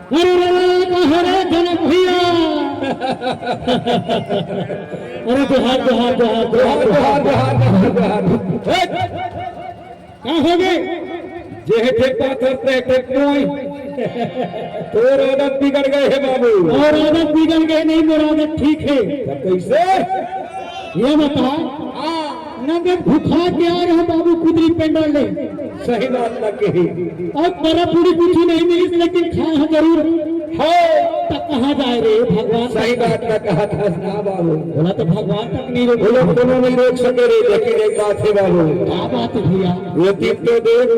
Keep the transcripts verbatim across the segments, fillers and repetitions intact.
अरे रे रे, कहाँ रे जनक भैया? अरे जोहार, जोहार, जोहार, जोहार, जोहार, जोहार। जोहार, जोहार, जोहार, जोहार। का हो गे? जेह ठे पाथर तेह ठे कोई। तोर आदत बिगड़ गे हे बाबू। अउ आदत बिगड़ गे नहीं, मोर आदत ठीक हे। त कइसे? ये बता, हाँ। नंगे भुखा के आए रहेंव बाबू कुदरी पेंडा ले। सही बात ला कहे। अउ बरा पूड़ी कुछु नहीं मिलिस, लेकिन खाए हँव जरूर। हाँ। त कहाँ जाए रे भगवान? सही बात ला कहत हस ना बाबू। बोला त भगवान तक नहीं रोक। बोला कोनो नहीं रोक सके रे, लेकिन एक बात हे बाबू। का बात हे भैया? ये तीर तो देख।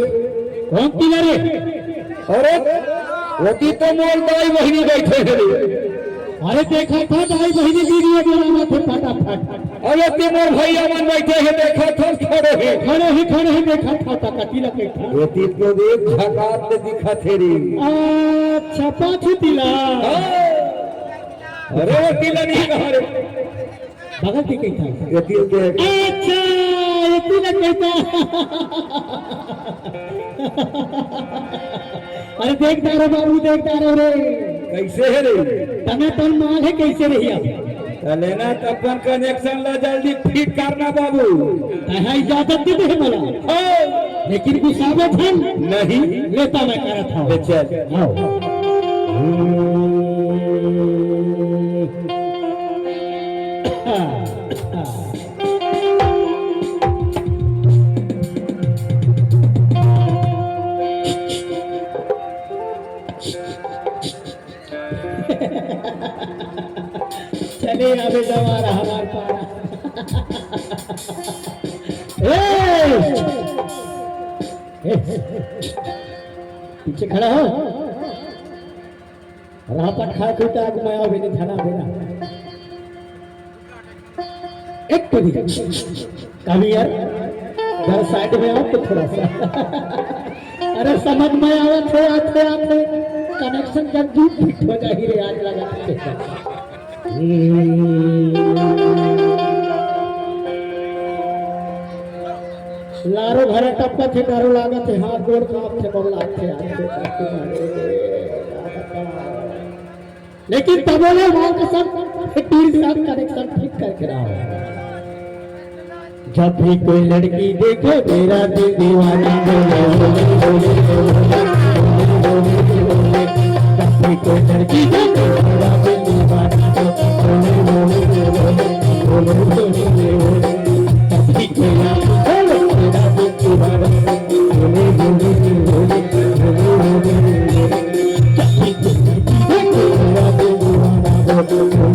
कौन तीर रे? अरे, ओती तो मोर दाई बहिनी बइठे हे रे। अरे देखा था दाई बहिनी वीडियो बनावत हे फटाफट। अरे ते मोर भैया मन बइठे हे, देखा था खड़े हे। खड़े हे, खड़े हे, देखा था, त कती ला कहिथा। ओती तो देख झकास ले दिखत हे रे। अच्छा, पाछू तीर ला। हाँ। अरे ओती ला नहीं कहा रे। बगल के कहिथा। ये तीर के। अच्छा, ये तीर के कहिथा। अरे देख डारेंव बाबू, देख डारेंव रे। कइसे हे रे? तने तन माल हे कइसे रही अब? त लेना त अपन कनेक्शन ला जल्दी फिट करना बाबू। तैं इजाजत दे दे मोला। हाँ। लेकिन गुस्साबे झन। नहीं। ले त मैं करत हँव। ले चल। हाँ। चले आबे जवार हमार पारा। ए! ए! पीछे खड़ा हो। रापट खाए खुद आग में आओ, बेनी थाना बेना। एक तो नहीं। कभी यार, जरा साइड में आओ तो थोड़ा सा। अरे समझ में आवत हे, आथे, आथे। कनेक्शन जब जूट फिट हो जाही रे, आज लगा। लारो घरे टपकत हे, डरो लागत हे, हाथ गोड़ कांपत हे, बम लागत हे, हाथ गोड़ कांपत हे। लेकिन तबो ले माँ कसम, फिर तीन साल कनेक्शन ठीक करके रहा। जब भी कोई लड़की देखे, मेरा दिल दीवाना बोले, बोले, बोले। जब भी कोई लड़की देखे, मेरा दिल दीवाना बोले, बोले, बोले। जब भी कोई लड़की देखे, मेरा दिल दीवाना बोले, बोले, बोले।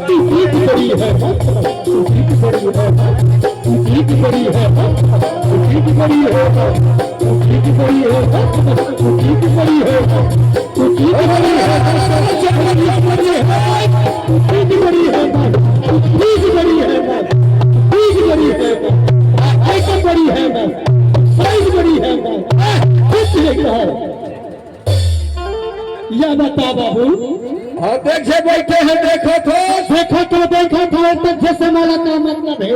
तू जीत बड़ी है, तू जीत बड़ी है, तू जीत बड़ी है, तू जीत बड़ी है, तू जीत बड़ी है, तू जीत बड़ी है, तू जीत बड़ी है, तू जीत बड़ी है, तू जीत बड़ी है, तू जीत बड़ी है, तू जीत बड़ी है, तू जीत बड़ी है, आइटम बड़ी है, साइज बड़ी है, कुछ नहीं कहो। या बता बाबू। अउ देख जे बइठे हे, देखत हस। देखत हँव, देखत हँव, त जइसे मोला का मतलब हे।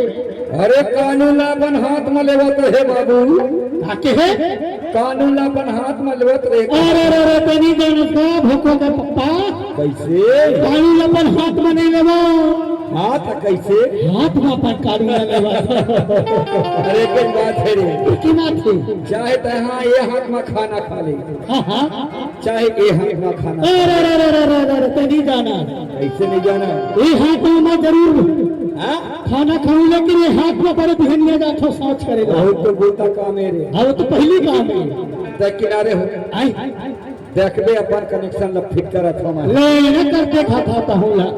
अरे कानून ला अपन हाथ म लेवत रहे बाबू। का कहे? कानून ला अपन हाथ म लेवत रहे। अरे, अरे, अरे, ते नहीं जानस का, भोको के पप्पा। कइसे? कानून ला अपन हाथ म नहीं लेवो। हाथ कइसे? हाथ म अपन कानून ला लेवो। अरे, कई बात हे रे। की बात हे? चाहे तैं हा ये हाथ म खाना खा ले। हाँ, हाँ। चाहे ए हाथ म खाना अरे, अरे, अरे, ते नहीं जाना। कइसे नहीं जाना? ए हाथ म मैं जरूर हाँ? खाना खाहूँ, लेकिन ए हाथ म बड़े बिहनिया जाथँव शौच करे ला। बहुत तो बोलता काम हे रे। हाँ, वो तो पहिली काम हे। देख किनारे हो। आई। देखबे अपन कनेक्शन ला फिट करत हँव मैं। ले, न कर देखा था तहूँ ला।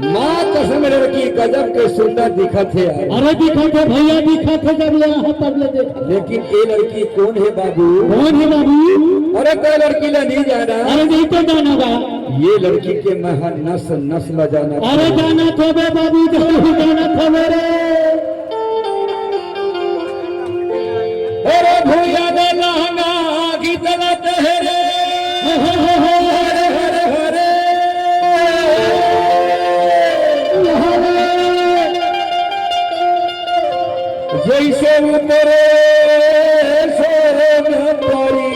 माँ कसम लड़की गजब के सुंदर दिखत हे यार। अरे दिखत हे भैया, दिखत हे, जब ले आहा तब ले देख। लेकिन ए लड़की कोन हे बाबू? कोन हे बाबू? अरे कोई लड़की ला नहीं जाना। अरे नहीं तो जाना बा। ये लड़की के मैं हा नस नस ला जाना। अरे जाना तो बे बाबू, जरूर जाना तो बे रे। अरे भूया दे लहंगा की तलत हे रे। हरे हरे हरे। जइसे उतरे सोन परी।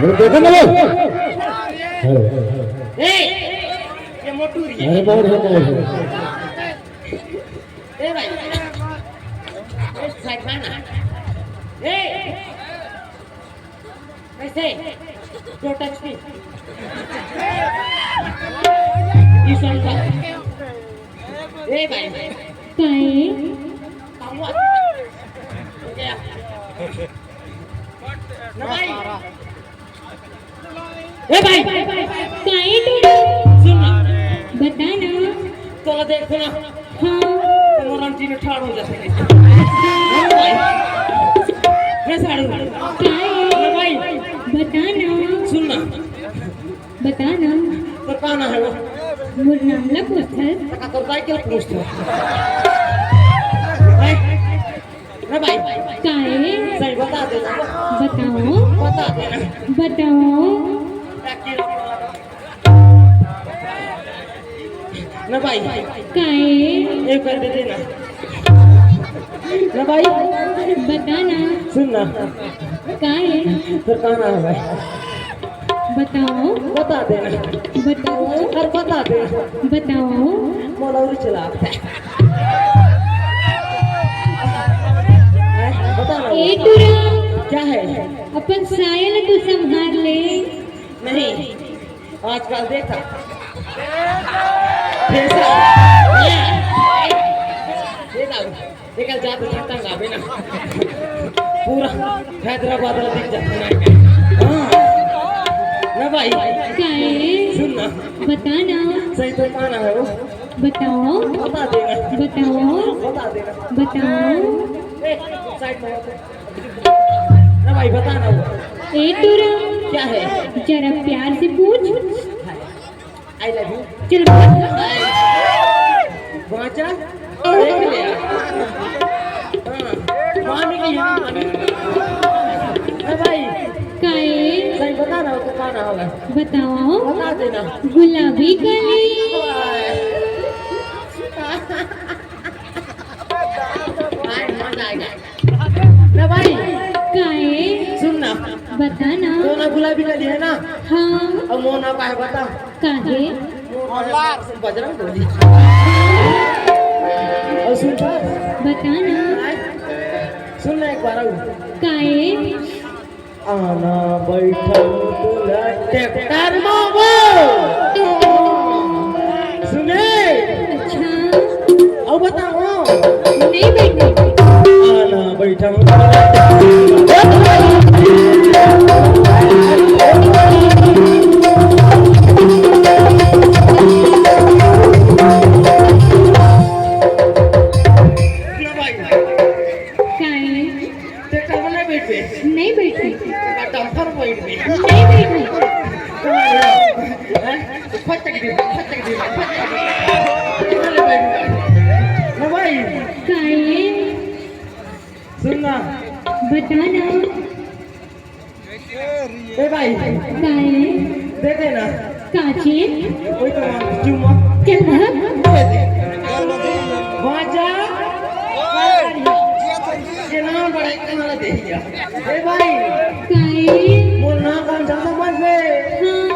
अरे देखो ना भाई। ए, ये मोटू रही है। अरे बहुत है, बहुत है। ए भाई, ए साइड में ना। ए, कैसे? Don't touch me। ईशान का। ए भाई। काहे? ना भाई। ए भाई। काहे टूरा? सुन ना। बता ना। तोला देखो ना। हाँ। तो मोर आंटी में ठाड़ हो जाते हैं। हाँ भाई। मैं साड़ू। काहे? ना भाई। बता ना। सुन ना। बता ना। तो का ना है वो? मोर नाम ला पूछथस। तो का करता है, क्या पूछता है? भाई। ना भाई। काहे? सही बता देना। बताओ। बता देना। बताओ। ना भाई। काहे? एक कर दे देना। ना भाई। बता ना। सुन ना। काहे? फिर कहाँ ना है भाई? बताओ। बता देना। बताओ। अरे बता देना। बताओ। मोला उरी चला। हैं? बता ना। ए टूरा। क्या है? अपन साया ला तू संभाल ले। नहीं, आजकल देखा। फैशन। ये ना। देखा जा तो झटका गाबे ना। पूरा हैदराबाद ला दिख जाता ना। हाँ। ना भाई। काहे? सुन ना। बता ना। सही तो कहाँ ना है वो? बताओ। बता देना। बताओ। बता देना। बताओ। ए, साइड में हो। ना भाई, बता ना वो। ए टूरा। क्या है? जरा प्यार से पूछ। I love you। चल भाग। बाचा? देख लिया। हाँ, मान गई, हाँ, मान गई। ए भाई, काहे? सही बता ना, वो तो कौन होला? बताओ। बता देना। गुलाबी कली। हाय, मजा आएगा। ना भाई। काहे? सुन ना। बता ना। तो ना गुलाबी कली है ना? हाँ। अब मोर नाम का है बता। काहे? बजरंग बली। और सुन तो। बता ना। सुन ना एक बार और। काहे? आना बैठा तोला ट्रैक्टर में वो। सुने? अच्छा। अब बताओ। नहीं बैठे। आना बैठा। काहे? ट्रैक्टर में नहीं बैठे। नहीं बैठे। डंपर बैठ गए। नहीं बैठे। हैं? फटक दे, फटक दे, फटक दे। ना भाई। काहे? सुन ना। बता ना। ए भाई। काहे? दे दे ना। काचे? वही तो मांग, चुम्मा। चल भाग। दे दे। बाजा। ये नाम बड़ा एक नाम दे दिया। ए भाई। काहे? मोर नाम कौन सा समझ में? हाँ।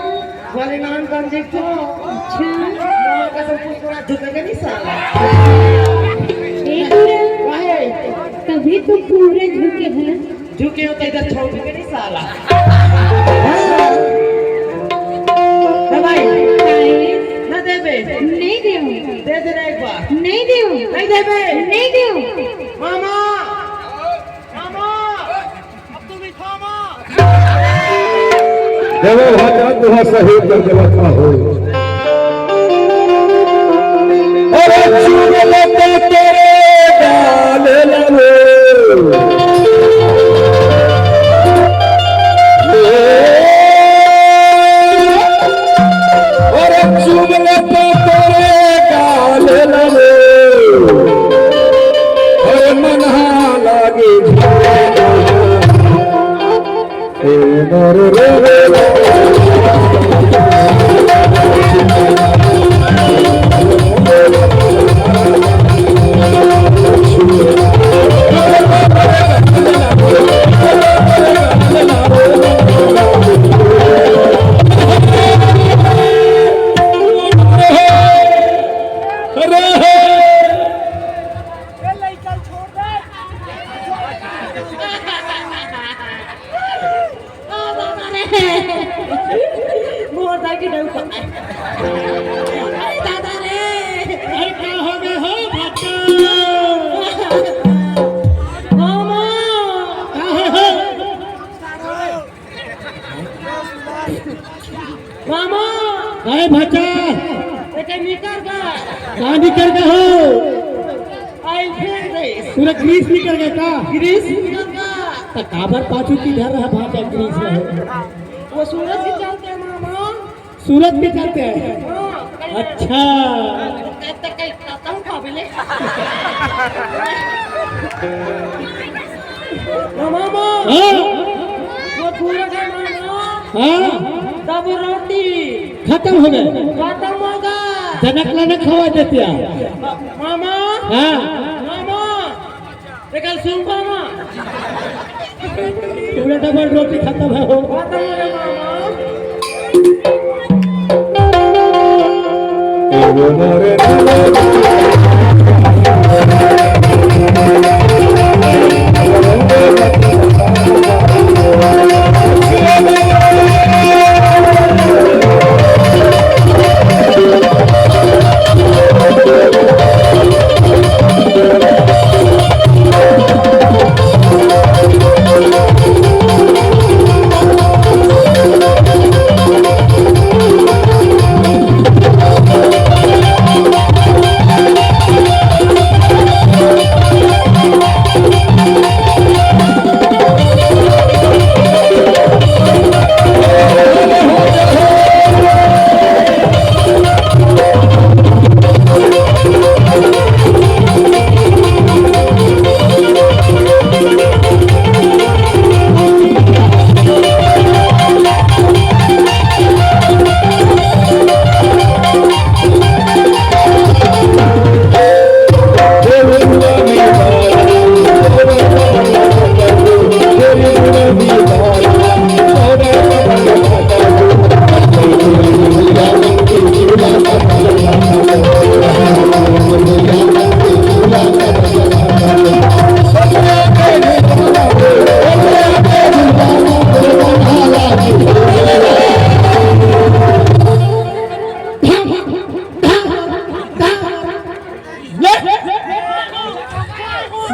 वाले नाम कौन देख तो? अच्छा। माँ कसम, कुछ थोड़ा झुकेगा नहीं साला। ए टूरा। काहे? तभी तो पूरा झुके है। झुके हो तो इधर छोड़ के नहीं साला। हाँ। ना भाई। काहे? ना देबे। नहीं देव। दे दे ना एक बार। नहीं देव। नहीं देबे। नहीं देव। मामा। मामा। अब तू भी खा माँ। देवो भाजा तुहा सही कर देवत हो। अरे चुगल तो तेरे गाल लगे। अरे चुगल तो तेरे गाल लगे। अरे मनहा लागे। मोर दाई के डउका। अरे दादा रे। अरे का हो गे हो भक्का? मामा। का हो हो? मामा। अरे भक्का। बेटा निकर का। का निकर का हो? Oil फेंक दे। पूरा grease निकर गे का? Grease निकर का। त काबर पाछू किधर रहा भांचा grease रहे? वो सूरज के चलते मामा। सूरज के चलते हैं। हाँ, अच्छा। तब तक कहीं खत्म खा भी ले। मामा। हाँ। वो सूरज है मामा। हाँ। तब रोटी। खत्म हो गे। खत्म हो गे। जनक ला न खवा देतिया। मामा। हाँ। मामा। एकर सुन मामा। पूरा डबल रोटी खत्म है हो। खत्म हो गे मामा।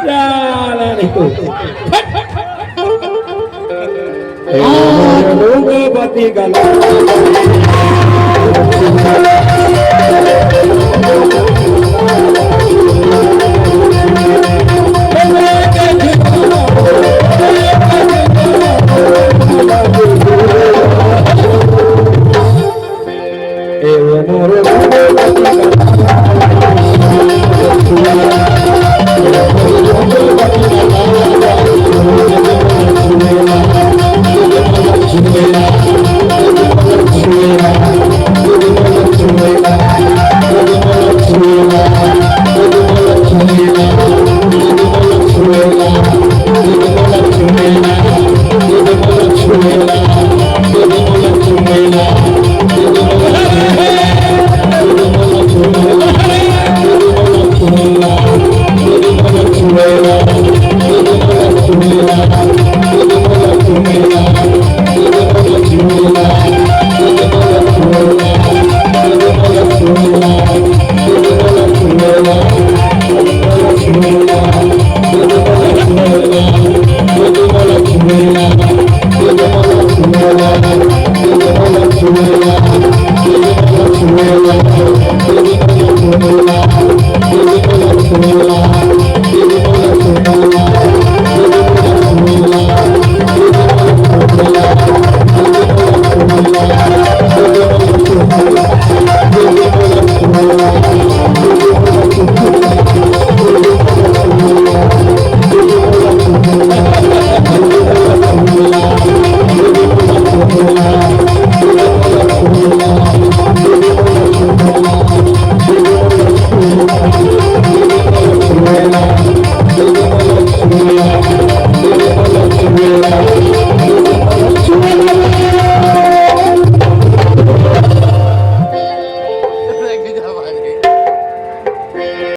साला नहीं तो। ए, लोग बती गला।